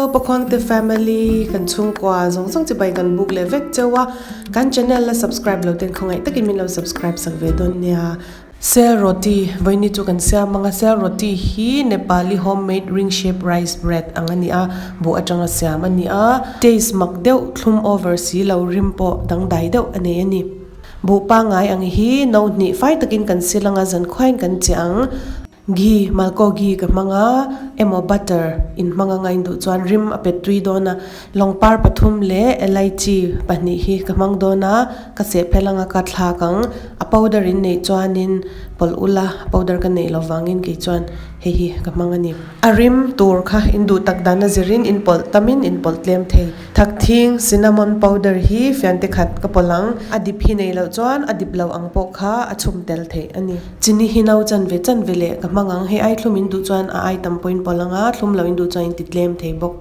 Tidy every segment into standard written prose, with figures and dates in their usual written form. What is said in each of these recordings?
Hello Pakhuangte family kan chhungkua zawng zawng chibai kan buk leh vek cheu a kan channel la subscribe lo ten khawngaih takin min lo subscribe sak ve dawn nia. Sel roti vawiini chu kan siam ang a sel roti hi Nepali home made ring shape rice bread ang a ni a buh atanga siam a ni a taste mak deuh thlum over si lo rim pawh dangdai deuh a nei a ni. Buh pangngai ang hi no hnih fai takin kan sil ang a zankhuain kan chiah ang. Ghee, Malko ghee ka hmang a, emaw butter in hmang anga in duh chuan rim a pet tui dawn a, lawngpar pathum leh elaichi pahnih hi ka hmang dawn a, ka seh phel anga ka thlak ang, a powder in neih chuanin pawlh ula, powder ka neih loh vangin kei chuan hei hi ka hmang a ni. A rim tur kha in duh tak dan a zirin in pawlh tamin in pawlh tlem thei. Thakthing, cinnamon powder, hi fiante khat ka pawlh ang. A dip hi nei loh chuan a dip lo ang pawh kha a chhum tel theih a ni. Chini hi no chanve chanve leh ka hmang ang. Hei ai thlum in duh chuan a ai tam pawhin pawlh ang a, thlum lo in duh chuan in ti tlem thei bawk.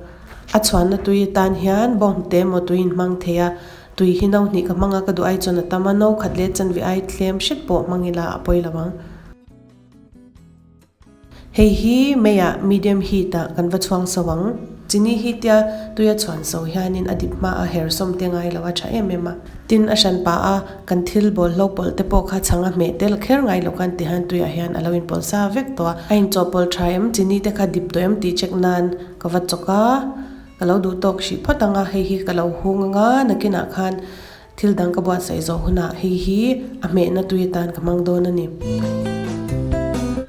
A chhuanna tui atan hian bawnghnute emaw tui in hmang thei a, tui hi no hnih ka hmang a, ka duh ai chuan a tam a, no khat leh chanve ai tlem hret pawh hmang ila a pawi lo ang. Hei hi meiah medium heat ah kan va chhuang so ang. Chini hi tia tuia chhuan so hianin a dip hma a her sawm te ngai lo a tha em em a. Tin a hran pah a kan thil bawlhlo pawlh te pawh kha chhang a hmeh tel kher ngai lo khan ti hian tuiah hian a lo inpawlh sa vek tawh a. A inchawhpawlh tha em chini te kha dip tawh em tih check nan ka va chawk a, ka lo duh tawk hrih phawt ang a, hei hi ka lo hung ang a, nakinah khan Thil dang ka buatsaih zawh hunah hei hi a hmehna tui atan ka hmang dawn a ni.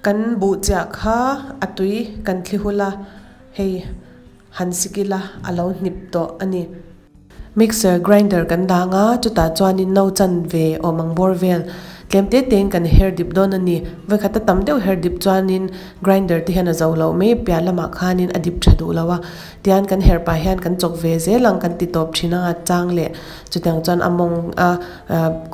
Kan buh chiah kha a tui kan thli hul a, hei han sik ila a lo hnip tawh a ni. Mixer grinder kan dang a, chutah chuanin no chanve awm ang bawr vel tlem te tein kan her dip dawn a ni. Vawikhat a tam deuh her dip chuanin grinder te hian a zo loh mai piah lamah khanin a dip tha duh lo a. Tian kan herh pah hian kan chawk ve zel ang kan ti tawp thin anga chang leh chutiang chuan a mawng a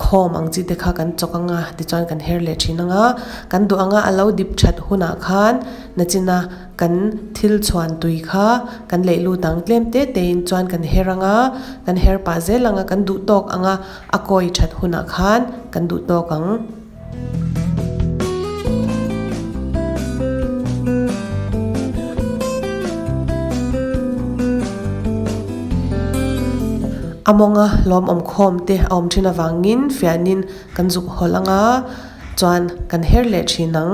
khawm ang chi te kha kan chawk anga tichuan kan her leh thin anga kan duh anga a lo dip that hunah khan nachina kan thil chhuan tui kha kan leih lut ang tlem te te in chuan kan her anga kan her pah zel anga kan duh tawk anga a kawi that hunah khan kan duh tawk ang. A mawnga lawmawm khawm te a awm thin avangin fianin kan zuk hawlh anga chuan kan her leh thin ang.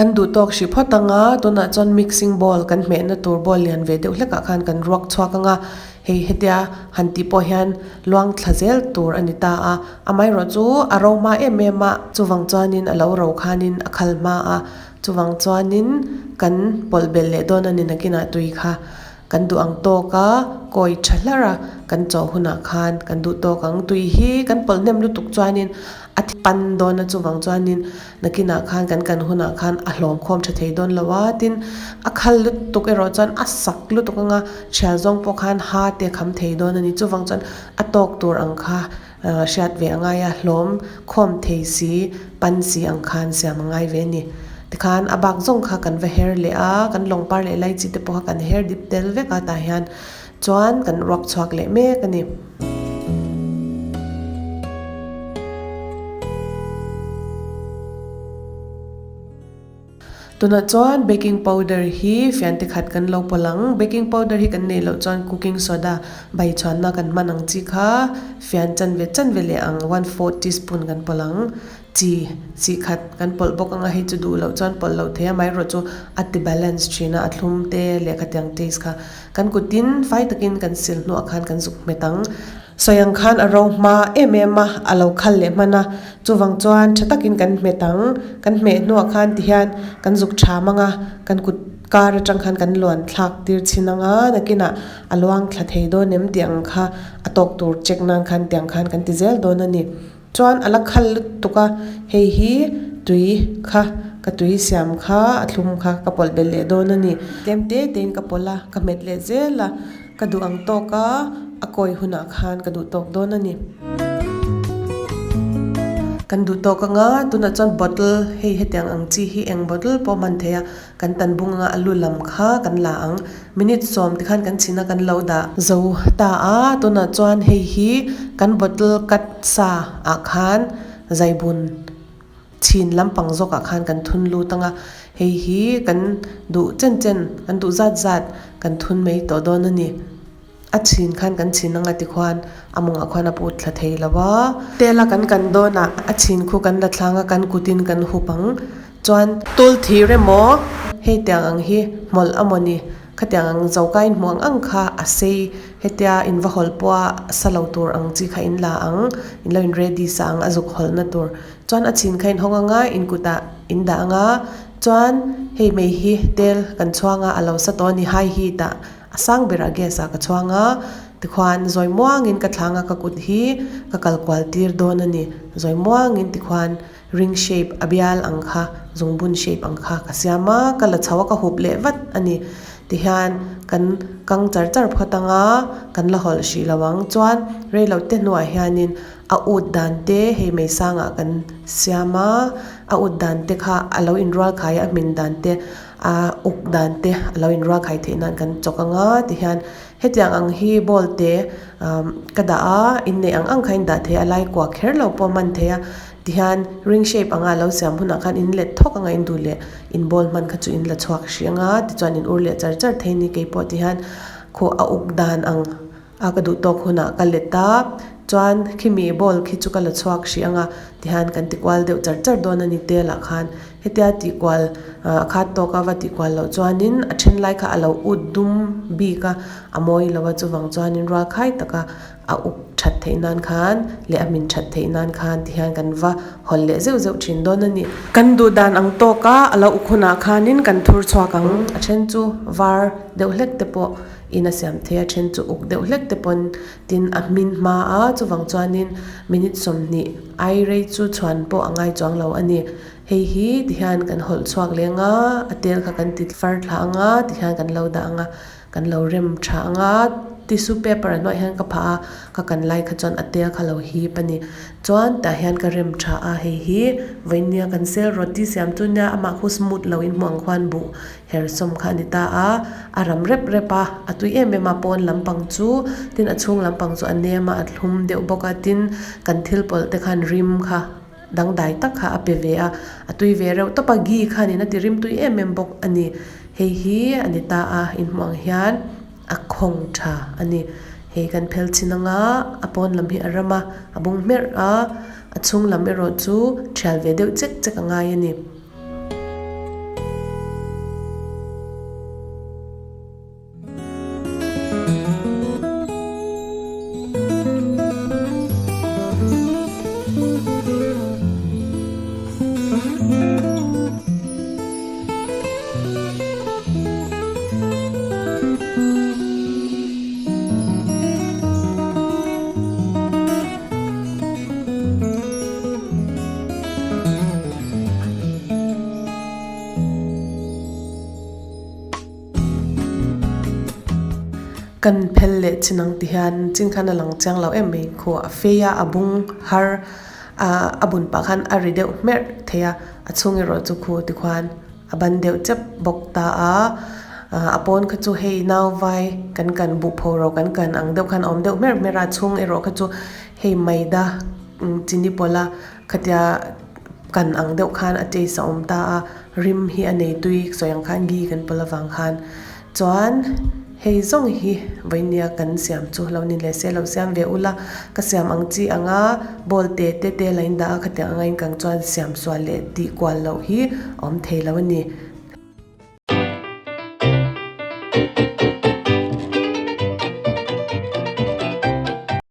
Kan duh tawk hrih phawt ang a, tunah chuan mixing bowl kan hmehna tur bowl lian ve deuh hlekah khan kan ruak chhuak ang a. Hei hetia han tih pawh hian luang thla zel tur a ni ta a, amaherawh chu a ro hma em em a, chuvang chuanin a lo ro khanin a khal hma a, chuvang chuanin kan pawlh belh leh dawn a ni nakinah tui kha kan duh ang tawk a, kawi tha hlar a kan chawh hunah khan kan duh tawk ang, tui hi kan pawlh hnem lutuk chuanin a thi pan dawn a chuvang chuanin nakinah khan kan kan hunah khan a hlawm khawm tha thei dawn lo a tin a khal lutuk erawh chuan a sak lutuk anga thial zawng pawh khan ha te a kham thei dawn a ni chuvang chuan a tawk tur ang kha hriat ve a ngai a hlawm khawm thei si pan si ang khan siam a ngai ve a ni tikhan a bak zawng kha kan va her leh a kan lawng par leh lai chi te pawh kha kan her dip tel vek a tah hian chuan kan ruak chhuak leh mek a ni. Tunah chuan baking powder hi fiante khat kan lo pawlh ang. Baking powder hi kan neih loh chuan cooking soda bai chhuanna kan hman ang chi kha fian chanve chanve leh ang 1/4 teaspoon kan pawlh ang. Chi chi khat kan pawlh bawk anga hei chu duh loh chuan pawlh loh thei a amaherawh chu a ti balance thin a a thlum te leh khatiang taste kha kan kutin fai takin kan sil hnuah khan kan zuk hmet ang. Sawi ang khan a ro hma em em a, a lo khal leh hman a, chuvang chuan tha takin kan hmet ang, kan hmeh hnuah khan tihian kan zuk tha mang a, kan kut kar atang khan kan luan thlak tir chhin ang a, nakinah a luang thla thei dawn em tih ang kha a tawk tur check nan khan tiang khan kan ti zel dawn a ni. Chuan a la khal lutuk a, hei hi tui kha Ka tui siam kha a thlum kha ka pawlh belh leh dawn a ni. Tlem te tein ka pawlh a, ka hmet leh zel a, ka duh ang tawk a, a kawi hunah khan ka duh tawk dawn a ni. Kan duh tawk anga tunah chuan bottle hei hetiang ang chi hi eng bottle pawh hman theih a, kan tan bung anga a lu lam kha kan la ang. Minute sawm tikhan kan chhin a kan lo dah zo ta a, tunah chuan hei hi kan bottle cut sa ah khan zaibun. Chhin lampang zawkah khan kan thun lut ang a, hei hi kan duh chen chen, kan duh zat zat kan thun mai tawh dawn a ni. A chhin khan kan chhin ang a tikhuan a mawngah khuan a put thla thei lo a. Tela kan kan dawnah a chhin khu kan la thlang a, kan kutin kan hup ang. Chuan tul thir emaw hei tiang ang hi hmawlh a maw ni? Khatiang ang zoka in hmuh ang ang kha a sei, hetia in va hawlh pawha sa lo tur ang chi kha in la ang, in lo in ready sa ang a zuk hawlhna tur. Chuan a chhin kha in hawng anga in kutah in dah anga, chuan hei mei hi tel kan chhuang a, a lo sa tawh a ni, high heat ah a sang berah gas ah ka chhuang a, tikhuan zawi muangin ka thlang a ka kut hi ka kal kual tir dawn a ni, zawi muangin tikhuan Ring shape a bial ang kha, zungbun shape ang kha ka siam a, ka la chho a ka hup leh vat a ni. Tihian kan kang char char phawt ang a, kan la hawlh hrih lo ang. Chuan rei loh te hnuah hianin a ut dan te hei mei sangah kan siam a, a ut dan te kha a lo inrual khai a, a hmin dan te a uk dan te a lo inrual khai theih nan kan chawk ang a, tihian hetiang ang hi bowl te ka dah a, inneih ang ang kha in dah thei a, lai kuah kher lo pawh a hman thei a. Tihian ring shape anga lo siam hunah khan in let thawk anga in duh leh in ball hman kha chu in la chhuak hrih anga tichuan in ur leh char char thei ni keipawh tihian khaw a uk dan ang a ka duh tawk hunah ka let a chuan khimi ball khi chu ka la chhuak hrih anga tihian kan ti kual deuh char char dawn a ni tel ah khan hetia tih kual ah khat tawk a va tih kual loh chuanin a then lai kha a lo ut dum bik a a mawi lo a chuvang chuanin rual khai taka A uk that theih nan khan leh a min that theih nan khan ti hian kan va hawlh leh zeuh zeuh thin dawn a ni. Kan duh dan ang tawk a, a lo uk hunah khanin kan thur chhuak ang. A then chu var deuh hlek te pawh in a siam thei a, then chu uk deuh hlek te pawn tin a hmin hma a, chuvang chuanin minute 20 ai rei chu chhuan pawh a ngai chuang lo a ni. Hei hi ti hian kan hawlh chhuak leng a, a tel kha kan ti far thla ang a, ti hian kan lo dah ang a. Kan lo rem tha ang a, tissue paper a hnuaiah hian ka phah a, ka kan lai kha chuan a tel kha lo hip a ni. Chuan tah hian ka rem tha a, hei hi vawinia kan sel roti siam chu nia amah khu smooth lo in hmuh ang khuan buh her sawm kha a ni ta a, a ram rep rep a, a tui em em a pawn lampang chu tin a chhung lampang chu a nem a, a thlum deuh bawk a, tin kan thil pawlh te khan rim kha dangdai tak kha a pe ve a, a tui ve reuh tawp a, ghee khanin a ti rim tui em em bawk a ni. Hei hi a ni ta a, inhmuh ang hian a khawng tha a ni. Hei kan phel chin anga a pawn lam hi a ram a, a bung hmerh a, a chhung lam erawh chu thial ve deuh chek chek a ngai a ni. Kan phel leh chin ang ti hian chin khan a lang chiang lo em mai khu a fei a a bung har ah a bun pah khan a ri deuh hmerh thei a a chhung erawh chu khu tikhuan a ban deuh chep bawk ta a ah a pawn kha chu hei nau vai kan kan buh pho ro kan kan ang deuh khan a awm deuh hmerh hmerh a a chhung erawh kha chu hei maida chini pawlh a khatia kan ang deuh khan a taste a awm ta a rim hi a nei tui sawi ang khan ghee kan pawlh avang khan chuan hei zawng hi vawinia kan siam chu lo ni leh se lo siam ve ula ka siam ang chi anga bowl te te te la in dah a khatiang anga in kang chuan siam sual leh tih kual loh hi a awm thei lo a ni.